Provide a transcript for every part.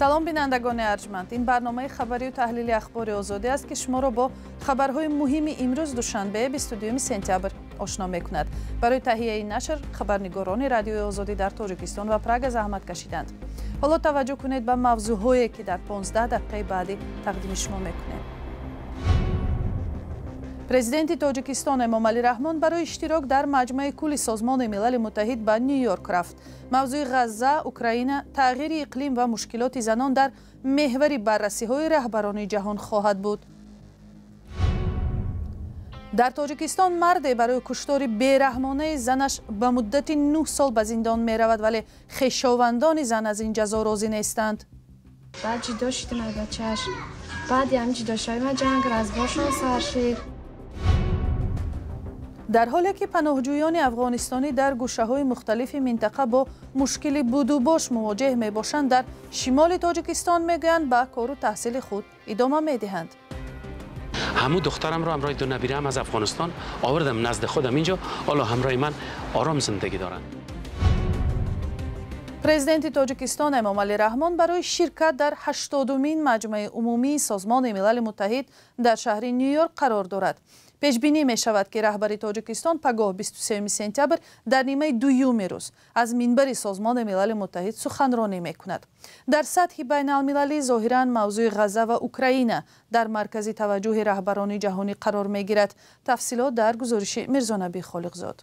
Салом, бинандагони арҷманд. Ин барномаи хабарию таҳлили Ахбори Озодӣ аст, ки шуморо бо хабарҳои муҳими имрӯз, душанбе, 22 сентябр, ошно мекунад. Барои таҳияи нашр хабарнигорони Радиои Озодӣ дар Тоҷикистон ва Прага заҳмат кашиданд. Ҳоло таваҷҷӯҳ кунед ба мавзӯъҳое, ки дар 15 дақиқаи баъдӣ тақдими шумо мекунем. Президенти Тоҷикистон Эмомалӣ Раҳмон барои иштирок дар Маҷмаи кулли Созмони Милали Муттаҳид ба Ню Йорк рафт. Мавзӯи Ғазза, Украина, тағйири иқлим ва мушкилоти занон дар меҳвари баррасиҳои раҳбарони ҷаҳон хоҳад буд. Дар Тоҷикистон марде барои куштори бераҳмонаи занаш ба муддати 9 сол ба зиндон меравад, вале хешовандони зан аз ин ҷазо розӣ нестанд. Баъд ҷудо шудем аз бачааш. Баъди ҳам ҷудошавӣ ма ҷанг разборшон сар шид. Дар ҳоле ки паноҳҷӯёни афғонистонӣ дар гӯшаҳои мухталифи минтақа бо мушкили будубош мувоҷеҳ мебошанд, дар шимоли Тоҷикистон мегӯянд, ба кору таҳсили худ идома медиҳанд. Ҳамун духтарамро ҳамроҳи ду набираам аз Афғонистон овардам назди худам инҷо. Ҳоло ҳамроҳи ман ором зиндагӣ доранд. Президенти Тоҷикистон Эмомалӣ Раҳмон барои ширкат дар 80-умин Маҷмаи умумии Созмони Милали Муттаҳид дар шаҳри Ню Йорк қарор дорад. Пешбинӣ мешавад, ки раҳбари Тоҷикистон пагоҳ, 23 сентябр, дар нимаи дуюми рӯз аз минбари Созмони Милали Муттаҳид суханронӣ мекунад. Дар сатҳи байналмилалӣ зоҳиран мавзӯи Ғазза ва Украина дар маркази таваҷҷӯҳи раҳбарони ҷаҳонӣ қарор мегирад. Тафсилот дар гузориши Мирзонабӣ Холиқзод.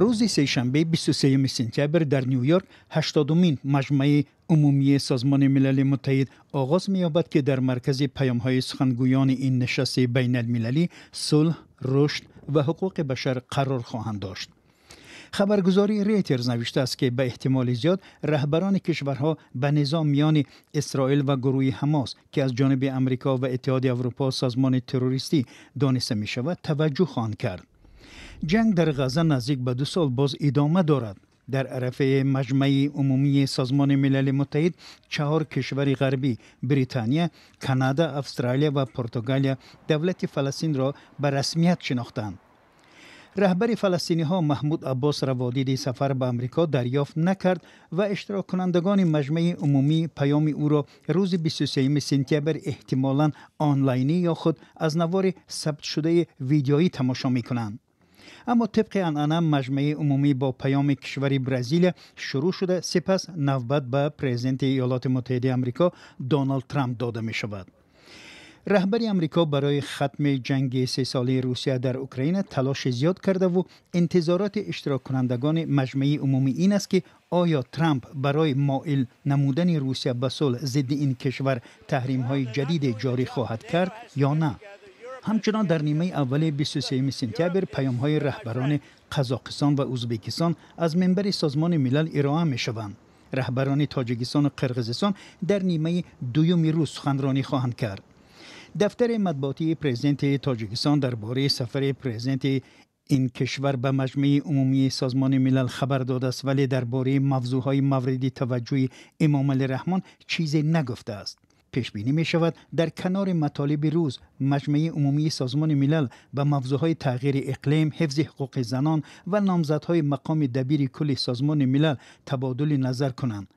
Рӯзи сешанбе, 23 сентябр, дар Ню Йорк 80-умин Маҷмаи умумии Созмони Милали Муттаҳид оғоз меёбад, ки дар маркази паёмҳои сухангӯёни ин нишасти байналмилалӣ сулҳ, рушд ва ҳуқуқи башар қарор хоҳанд дошт. Хабаргузории Рейтерз навиштааст, ки ба эҳтимоли зиёд раҳбарони кишварҳо ба низоъ миёни Исроил ва гурӯҳи Ҳамос, ки аз ҷониби Амрико ва Иттиҳоди Аврупо созмони террористӣ дониста мешавад, таваҷҷӯҳ хоҳанд кард. Ҷанг дар Ғазза наздик ба 2 сол боз идома дорад. Дар арафаи Маҷмаи умумии Созмони Милали Муттаҳид чаҳор кишвари ғарбӣ: Британия, Канада, Австралия ва Португалия давлати Фаластинро ба расмият шинохтанд. Раҳбари фаластиниҳо Маҳмуд Аббос раводиди сафар ба Амрико дарёфт накард ва иштироккунандагони Маҷмаи умумӣ паёми ӯро рӯзи 23 сентябр эҳтимолан онлайнӣ ё худ аз навори сабтшудаи видеоӣ тамошо мекунанд. Аммо тибқи анъана Маҷмаи умумӣ бо паёми кишвари Бразилия шурӯъ шуда, сипас навбат ба президенти Иёлоти Муттаҳидаи Амрико Доналд Трамп дода мешавад. Раҳбари Амрико барои хатми ҷанги сесолаи Русия дар Украина талоши зиёд кардаву интизороти иштироккунандагони Маҷмаи умумӣ ин аст, ки оё Трамп барои моил намудани Русия ба сулҳ зидди ин кишвар таҳримҳои ҷадиде ҷорӣ хоҳад кард ё на. Ҳамчунон дар нимаи аввали 23 сентябр паёмҳои раҳбарони Қазоқистон ва Ӯзбекистон аз минбари Созмони Милал ироа мешаванд. Раҳбарони Тоҷикистону Қирғизистон дар нимаи дуюми рӯз суханронӣ хоҳанд кард. Дафтари матбуотии президенти Тоҷикистон дар бораи сафари президенти ин кишвар ба Маҷмаи умумии Созмони Милал хабар додааст, вале дар бораи мавзӯъҳои мавриди таваҷҷӯҳи Эмомалӣ Раҳмон чизе нагуфтааст. Пешбинӣ мешавад, дар канори матолиби рӯз Маҷмаи умумии Созмони Милал ба мавзӯъҳои тағйири иқлим, ҳифзи ҳуқуқи занон ва номзадҳои мақоми дабири кулли Созмони Милал табодули назар кунанд.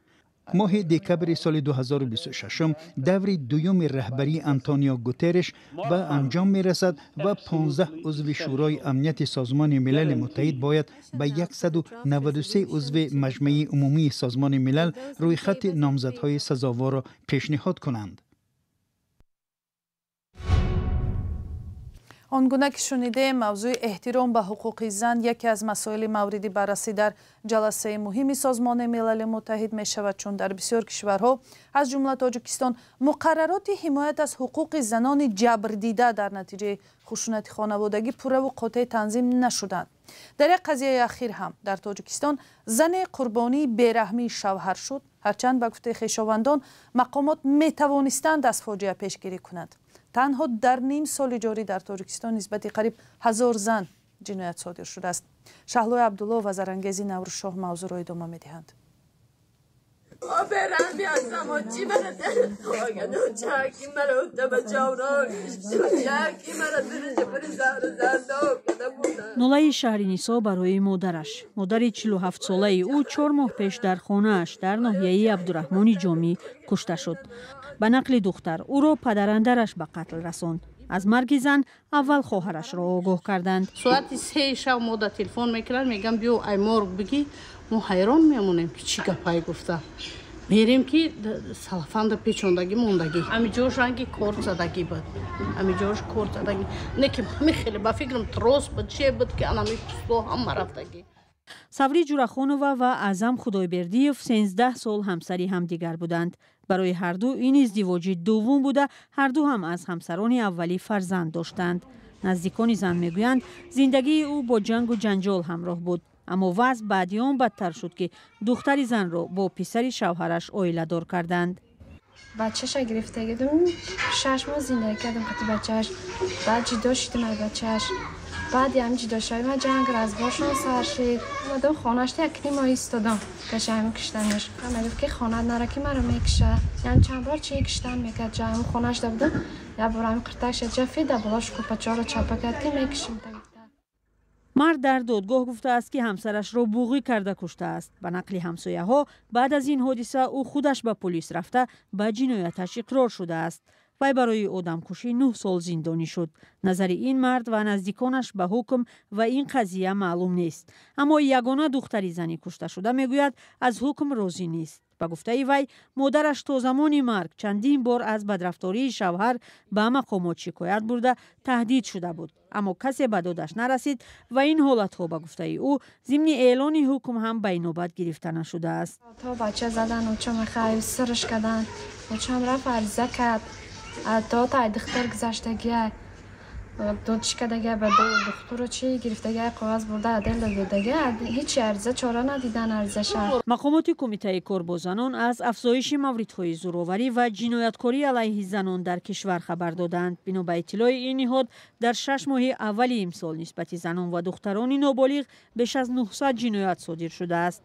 Моҳи декабри соли 2026 даври дуюми раҳбарии Антонио Гутерреш ба анҷом мерасад ва 15 узви Шӯрои Амнияти Созмони Милали Муттаҳид бояд ба 193 узви Маҷмаи умумии Созмони Милал рӯйхати номзадҳои сазоворро пешниҳод кунанд. Он гуна ки шунидем, мавзӯи эҳтиром ба ҳуқуқи зан яке аз масоили мавриди баррасӣ дар ҷаласаи муҳими Созмони Милали Муттаҳид мешавад, чун дар бисёр кишварҳо, аз ҷумла Тоҷикистон, муқаррароти ҳимоят аз ҳуқуқи занони ҷабрдида дар натиҷаи хушунати хонаводагӣ пурраву қотеъ танзим нашуданд. Дар як қазияи ахир ҳам дар Тоҷикистон зане қурбонии бераҳмии шавҳар шуд, ҳарчанд ба гуфтаи хешовандон мақомот метавонистанд аз фоҷиа пешгирӣ кунанд. Танҳо дар ним соли ҷорӣ дар Тоҷикистон нисбати қариб 1000 зан ҷиноят содир шудааст. Шаҳлои Абдулло ва Зарангези Наврӯзшоҳ мавзӯъро идома медиҳанд. Нолаи Шаҳри Нисо барои модараш. Модари 47-солаи ӯ 4 моҳ пеш дар хонааш дар ноҳияи Абдураҳмони Ҷомӣ кушта шуд. Ба нақли духтар, ӯро падарандараш ба қатл расонд. Аз марги зан аввал хоҳарашро огоҳ карданд. Соати 3 шаб мо да телефон мекунанд, мегӯям биё ай морг бигӣ. Мо ҳайрон мемонем, ки чӣ гапае гуфта. Мерем, ки салафанда печондагӣ мондагӣ. Ҳамиҷош ранги корт задагӣ буд. Ҳамиҷош корт задагӣ. Не ки ҳами хеле ба фикрам трос буд, че буд, ки анами пусто ҳама рафтагӣ. Саври Ҷурахонова ва Аъзам Худойбердиев 13 сол ҳамсари ҳамдигар буданд. Барои ҳарду ин издивоҷи дуввум буда, ҳарду ҳам аз ҳамсарони аввалӣ фарзанд доштанд. Наздикони зан мегӯянд, зиндагии ӯ бо ҷангу ҷанҷол ҳамроҳ буд. Аммо вазъ баъди он бадтар шуд, ки духтари занро бо писари шавҳараш оиладор карданд. Бачаша гирифта гирдум, 6 моҳ зиндагӣ кардам қати бачааш. Баъд ҷудо шудим аз бачааш. Баъди ҳам ҷудошавӣ ман ҷанг разборшон сар шид. Омадам хонаашда як ним моҳ истодам пеши ҳамин киштанаш. Мегуфт, ки хонат нара, ки маро мекиша. Яъне чанд бор чи киштан мекард. Ҷа хонаашда будам, як бор ҳамин қиртакша ҷафи да болош кӯпачаро чапа кард, ки мекишим. Мард дар додгоҳ гуфтааст, ки ҳамсарашро буғӣ карда куштааст. Ба нақли ҳамсояҳо, баъд аз ин ҳодиса ӯ худаш ба полис рафта ба ҷинояташ иқрор шудааст. Вай барои одамкушӣ 9 сол зиндонӣ шуд. Назари ин мард ва наздиконаш ба ҳукм ва ин қазия маълум нест. Аммо ягона духтари зани кушташуда мегӯяд, аз ҳукм розӣ нест. Ба гуфтаи вай, модараш то замони марг чандин бор аз бадрафтории шавҳар ба мақомот шикоят бурда таҳдид шуда буд. Аммо касе ба додаш нарасид ва ин ҳолатҳо, ба гуфтаи ӯ, зимни эълони ҳукм ҳам ба инобат гирифта нашудааст. То бача задан, очам хай сирш кардан, очам рафт ариза кард. То тай духтар гузаштагия, додшикадагия ба духтуру чи гирифтагия коғаз бурда адел додагия, ҳеч ариза чора надидан аризаша. Мақомоти Кумитаи кор бо занон аз афзоиши мавридҳои зӯроварӣ ва ҷинояткорӣ алайҳи занон дар кишвар хабар доданд. Бино ба иттилои ин ниҳод, дар 6 моҳи аввали имсол нисбати занон ва духтарони ноболиғ беш аз 900 ҷиноят содир шудааст.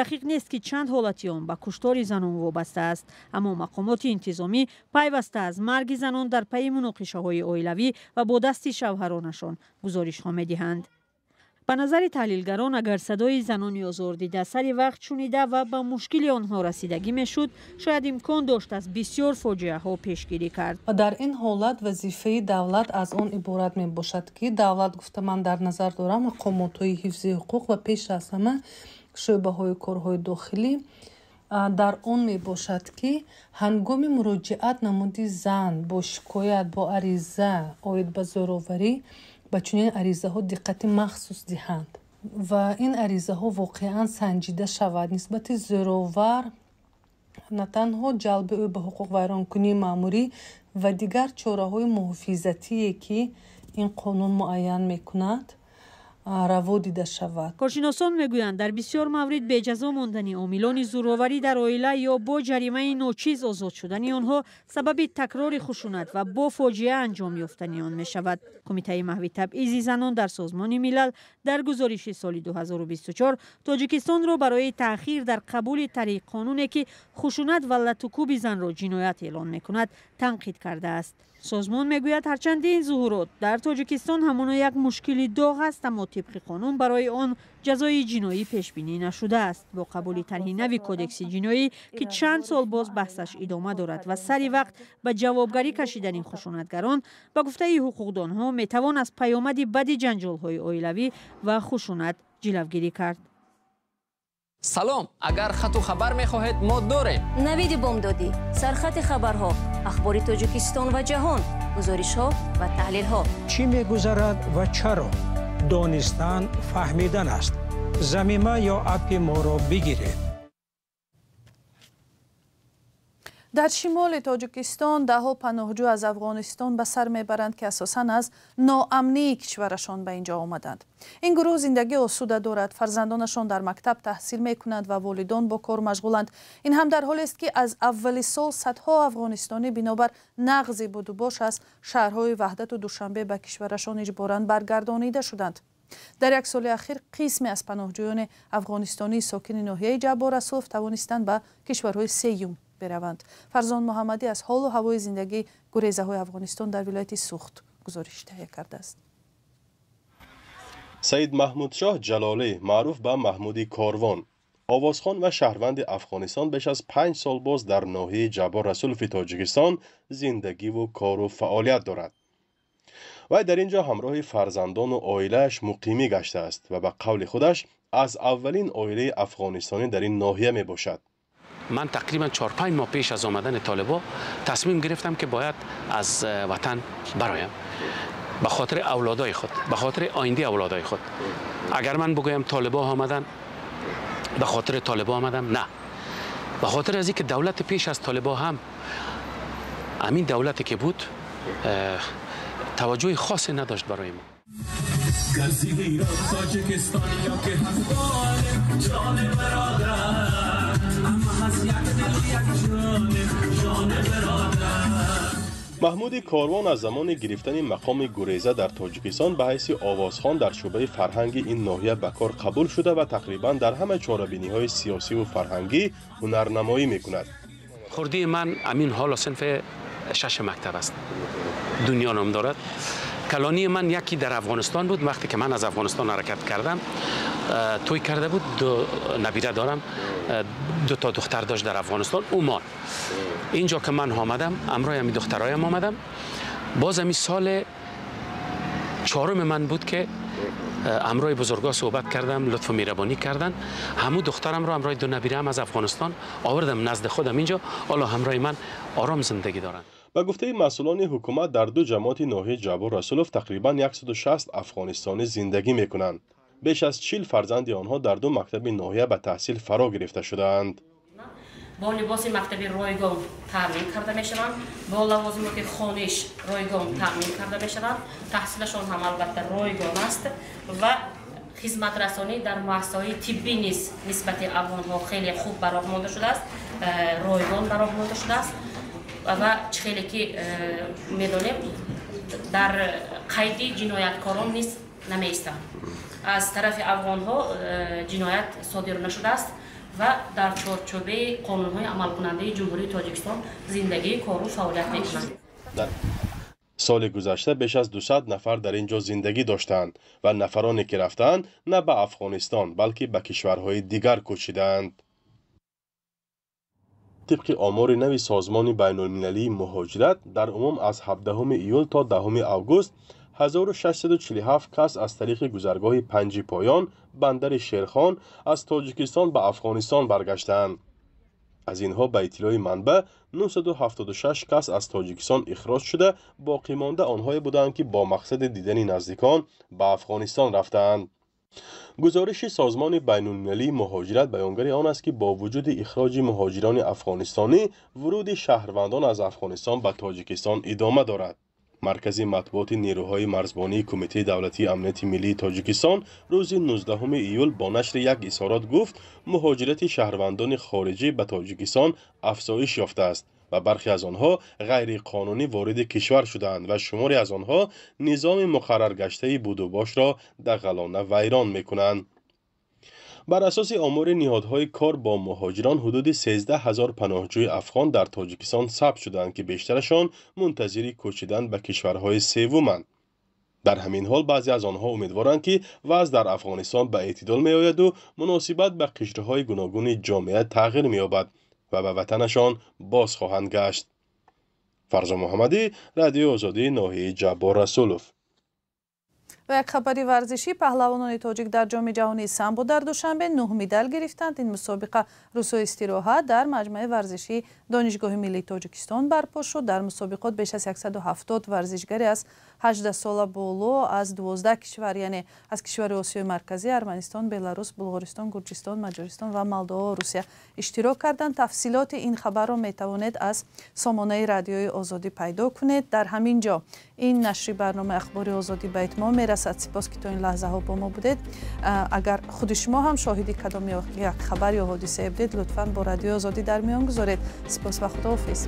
Дақиқ нест, ки чанд ҳолати он ба куштори занон вобаста аст, аммо мақомоти интизомӣ пайваста аз марги занон дар пайи муноқишаҳои оилавӣ ва бо дасти шавҳаронашон гузоришҳо медиҳанд. Ба назари таҳлилгарон, агар садои занони озордида сари вақт шунида ва ба мушкили онҳо расидагӣ мешуд, шояд имкон дошт аз бисёр фоҷиаҳо пешгирӣ кард. Ва дар ин ҳолат вазифаи давлат аз он иборат мебошад, ки давлат, гуфта ман дар назар дорам мақомотҳои ҳифзи ҳуқуқ ва пеш аз ҳама шӯъбаҳои корҳои дохилӣ, дар он мебошад, ки ҳангоми муроҷиат намуди зан бо шикоят, бо ариза оид ба зӯроварӣ, ба чунин аризаҳо диққати махсус диҳанд ва ин аризаҳо воқеан санҷида шавад. Нисбати зӯровар на танҳо ҷалби ӯ ба ҳуқуқвайронкунии маъмурӣ ва дигар чораҳои муҳофизатие, ки ин қонун муайян мекунад, раво дида шавад. Коршиносон мегӯянд, дар бисёр маврид беҷазо мондани омилони зӯроварӣ дар оила ё бо ҷаримаи ночиз озод шудани онҳо сабаби такрори хушунат ва бо фоҷиа анҷом ёфтани он мешавад. Кумитаи маҳви табъизи занон дар Созмони Милал дар гузориши соли 2024 Тоҷикистонро барои таъхир дар қабули тарҳи қонуне, ки хушунат ва латукӯби занро ҷиноят эълон мекунад, танқид кардааст. Созмон мегӯяд, ҳарчанд ин зуҳурот дар Тоҷикистон ҳамоно як мушкили доғ аст, аммо тибқи қонун барои он ҷазои ҷиноӣ пешбинӣ нашудааст. Бо қабули тарҳи нави кодекси ҷиноӣ, ки чанд сол боз баҳсаш идома дорад ва сари вақт ба ҷавобгарӣ кашидани хушунатгарон, ба гуфтаи ҳуқуқдонҳо, метавон аз паёмади бади ҷанҷолҳои оилавӣ ва хушунат ҷилавгирӣ кард. Салом, агар хату хабар мехоҳед, мо дорем. Навиди бомдодӣ, сархати хабарҳо, ахбори Тоҷикистон ва ҷаҳон, гузоришҳо ва таҳлилҳо. Чӣ мегузарад ва чаро? Донистан фаҳмидан аст. Замима ё аппи моро бигиред. Дар шимоли Тоҷикистон даҳҳо паноҳҷӯ аз Афғонистон ба сар мебаранд, ки асосан аз ноамнии кишварашон ба инҷо омаданд. Ин гурӯҳ зиндагии осуда дорад, фарзандонашон дар мактаб таҳсил мекунанд ва волидон бо кор машғуланд. Ин ҳам дар ҳолест, ки аз аввали сол садҳо афғонистонӣ бинобар нағзи будубош аз шаҳрҳои Ваҳдату Душанбе ба кишварашон иҷборан баргардонида шуданд. Дар як соли ахир қисме аз паноҳҷӯёни афғонистонии сокини ноҳияи Ҷаббор Расулов тавонистанд ба кишварҳои сеюм Бираванд. Фарзон Муҳаммадӣ аз ҳолу ҳавои зиндагии гурезаҳои Афғонистон дар вилояти Сухт гузориш таҳия кардааст. Саид Маҳмудшоҳ Ҷалолӣ, маъруф ба Маҳмуди Корвон, овозхон ва шаҳрванди Афғонистон, беш аз 5 сол боз дар ноҳияи Ҷаббор Расулови Тоҷикистон зиндагиву кору фаъолият дорад. Вай дар ин ҷо ҳамроҳи фарзандону оилааш муқимӣ гаштааст ва ба қавли худаш аз аввалин оилаи афғонистонӣ дар ин ноҳия мебошад. Ман тақрибан 4-5 моҳ пеш аз омадани толибо тасмим гирифтам, ки бояд аз ватан бароям, ба хотири авлодои худ, ба хотири оиндаи авлодои худ. Агар ман бигӯям толибо омадан, ба хотири толибо омадам, на, ба хотир аз инки давлат пеш аз толибо ҳам, ҳамин давлате ки буд, таваҷҷӯҳи хосе надошт барои мо. تاجیکستان یا که جان برادر اما از یک دل یک جان جان برادر. Маҳмуди Корвон аз замони гирифтани мақоми гуреза дар Тоҷикистон ба ҳайси овозхон дар шӯъбаи фарҳанги ин ноҳия ба кор қабул шуда ва тақрибан дар ҳама чорабиниҳои сиёсиву фарҳангӣ ҳунарнамоӣ мекунад. Хурдии ман амин ҳоло синфи шаш мактаб аст, Дунё ном дорад. Калонии ман яке дар Афғонистон буд, вақте ки ман аз Афғонистон ҳаракат кардам, тӯй карда буд, ду набира дорам, ду та духтар дошт дар Афғонистон, ӯ мон. Инҷо ки ман омадам, ҳамроҳи ҳамин духтароям омадам. Боз ҳамин соли чорум ман буд, ки ҳамроҳи бузургا صحبت کردم، لطف و مهربانی کردن، همو دخترم رو همراه دو نبیرم از افغانستان آوردم نزد خودم اینجا. حالا همراه من آرام زندگی دارن. Ба гуфтаи масъулони ҳукумат, дар ду ҷамоати ноҳияи Ҷаббор Расулов тақрибан 160 афғонистонӣ зиндагӣ мекунанд. Беш аз 40 фарзанди онҳо дар ду мактаби ноҳия ба таҳсил фаро гирифта шудаанд. Бо либоси мактаби ройгон таъмин карда мешаванд, бо лавозимоти хониш ройгон таъмин карда мешаванд, таҳсилашон ҳам албатта ройгон аст ва хизматрасонӣ дар муассисаҳои тиббӣ низ нисбати афғонҳо хеле хуб ба роҳ монда шудааст, ройгон ба роҳ монда шудааст ва чӣ хеле ки медонем, дар қайди ҷинояткорон низ намеистанд. Аз тарафи афғонҳо ҷиноят содир нашудааст ва дар чорчӯбаи қонунҳои амалкунандаи Ҷумҳурии Тоҷикистон зиндагӣ, кору фаъолият мекунанд. Соли гузашта беш аз 200 нафар дар ин ҷо зиндагӣ доштанд ва нафароне ки рафтаанд, на ба Афғонистон, балки ба кишварҳои дигар кӯчидаанд. Тибқи омори нави Созмони байнулмилалии муҳоҷират, дар умум аз 17 июл то 10 август 1647 кас аз тариқи гузаргоҳи Панҷи Поён, бандари Шерхон, аз Тоҷикистон ба Афғонистон баргаштаанд. Аз инҳо, ба иттилои манбаъ, 976 кас аз Тоҷикистон ихроҷ шуда, боқимонда онҳое буданд, ки бо мақсади дидани наздикон ба Афғонистон рафтаанд. Гузориши Созмони байнулмилалии муҳоҷират баёнгари он аст, ки бо вуҷуди ихроҷи муҳоҷирони афғонистонӣ, вуруди шаҳрвандон аз Афғонистон ба Тоҷикистон идома дорад. Маркази матбуоти нерӯҳои марзбонии Кумитаи давлатии амнияти миллии Тоҷикистон рӯзи 19 июл бо нашри як изҳорот гуфт, муҳоҷирати шаҳрвандони хориҷӣ ба Тоҷикистон афзоиш ёфтааст ва бархе аз онҳо ғайриқонунӣ вориди кишвар шудаанд ва шуморе аз онҳо низоми муқарраргаштаи будубошро дағалона вайрон мекунанд. Бар асоси омори ниҳодҳои кор бо муҳоҷирон, ҳудуди 13 ҳазор паноҳҷӯи афғон дар Тоҷикистон сабт шудаанд, ки бештарашон мунтазири кӯчидан ба кишварҳои севуманд. Дар ҳамин ҳол, баъзе аз онҳо умедворанд, ки вазъ дар Афғонистон ба эътидол меояду муносибат ба қишрҳои гуногуни ҷомеа тағйир меёбад ва ба ватанашон боз хоҳанд гашт. Фарзон Муҳаммадӣ, Радиои Озодӣ, ноҳияи Ҷаббор Расулов. Ва як хабари варзишӣ: паҳлавонони тоҷик дар Ҷоми ҷаҳонии самбо дар Душанбе нӯҳ медал гирифтанд. Ин мусобиқа рӯзҳои истироҳат дар маҷмӯаи варзишии Донишгоҳи миллии Тоҷикистон барпо шуд. Дар мусобиқот беш аз 170 варзишгаре аз 18 сола боло аз 12 кишвар, яъне аз кишвари Осиёи Марказӣ, Арманистон, Беларус, Булғористон, Гурҷистон, Маҷористон ва Молдова, Русия иштирок карданд. Тафсилоти ин хабарро метавонед аз сомонаи Радиои Озодӣ пайдо кунед. Дар ҳамин ҷо ин нашри барномаи Ахбори Озодӣ ба итмом мерасад. Сипос, ки то ин лаҳзаҳо бо мо будед. Агар худи шумо ҳам шоҳиди кадом як хабар ё ҳодисае будед, лутфан бо Радиои Озодӣ дар миён гузоред. Сипос ва худоҳофиз.